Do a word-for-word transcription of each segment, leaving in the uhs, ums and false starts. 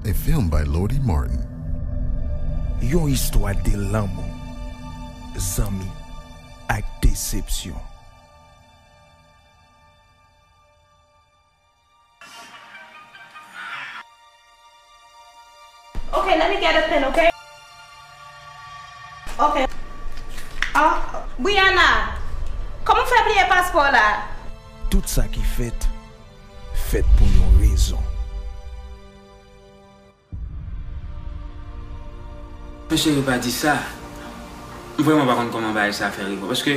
A film by Lordy Martin. Yon istwa de lanmou, zanmi, ak desepsyon. Okay, let me get a pen, okay? Okay. Ah, Brianna, kòman w fè bliye paspò w la? Tout sa ki fèt, fèt pou yon rezon. Men cheri, pa di sa. M vrèman pa konn kòman bagay sa fè rive w. Paske,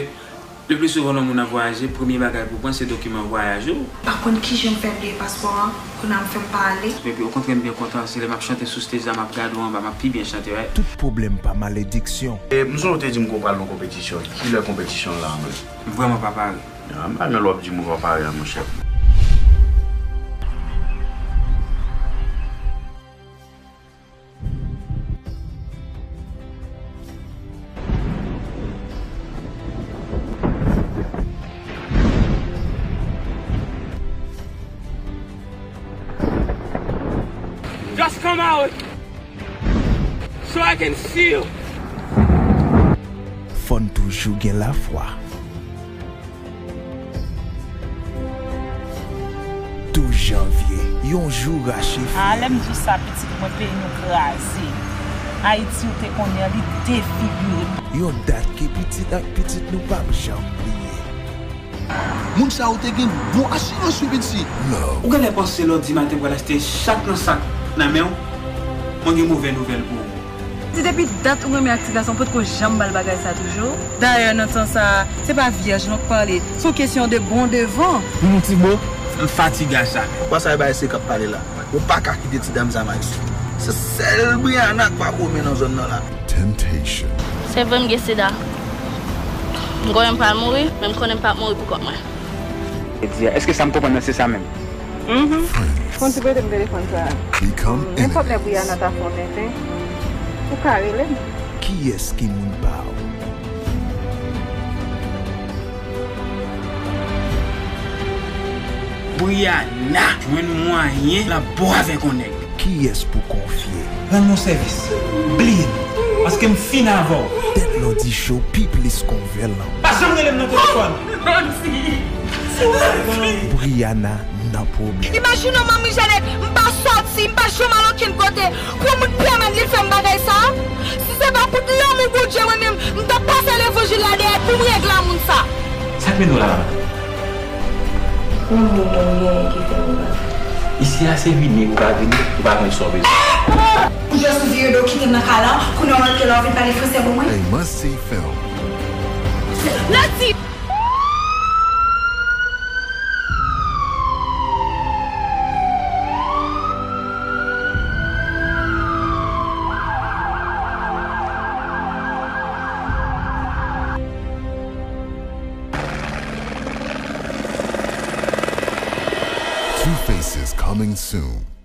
le pli souvan, lè yon moun ap vwayaje, premye bagay pou pran, se dokiman vwayaj ou. Pa konn kijan m fè bliye paspò an, kounye a m fè m pa ale. Epi, okontrè, m byen kontan, se lè m ap chante sou stage la, m ap gade w anba, m ap pi byen chante, right? Tout pwoblèm pa malediksyon. E, m sonje w te di m ke w pral nan konpetisyon. Kilè konpetisyon an la, menm? M vrèman pa pare. Ah, m pa nan lè w ap di m ou pa pare a, monchè. Just come out so I can see you. Fò n toujou gen lafwa. Douz janvye, yon jou rache fè. A, lè m di w sa, pitit mwen, peyi nou kraze. Ayiti ou te konnen an, li defigire. Yon dat ke pitit ak pitit nou p ap janm bliye. Moun sa yo te gen bon asirans, wi, pitit. Ou genlè panse lè w di maten pral achte chak nan sak nan men w, mwen gen move nouvèl pou ou. Si depi dat ou renmen ak ti gason, ou potko janm ba l bagay sa toujou. Dayè, nan tan sa a, se pa vyèj non k pale, se yon kesyon de bon devan. Yon ti mo, m fatige a sa. Ou pa sa e bay se k ap pale la. Yo pa ka kite ti dam sa, Max. Se sèl Brianna k pa gwo men nan zòn nan la. Temptation. Se vre m gen sida. M konnen m pral mouri, men m konnen m p ap mouri pou kont mwen. E di a, èske sa m konprann nan se sa menm? Mhm. Friends. Fon ti prete m telefòn sa. Become enemies. Nenpòt lè Brianna ta fè yon tenten, ou ka rele m. Kiyès ki moun pa w? Brianna jwenn mwayen l ap bo avèk yon nèg. Kiyès pou konfye? Rann mwen sèvis. Bliye m. Paske m fin avè w. Tèt Lòdi Cho pi plis konvèlan. Pa janm rele m nan telefòn. Brianna nan pwoblèm. Imajine w, manmi Janèt, m pa sòti, m pa janm al okenn kote. Pou yon moun pèmèt li fè m bagay sa? Si se pa pou lanmou Bondye, mwen menm, m t ap pase levanjil la dèyè pou m regle a moun sa. Sa k mennen w la, manman? Yon moun mwen genyen ki fè m mal. Isi a se vini ou pa vini, ou pa konn sa w bezwen. Ou jis vire do kite m nan kay la, kounye a w antre la w vin pale fransè pou mwen. A must-see film. Lòdi! Two Faces coming soon.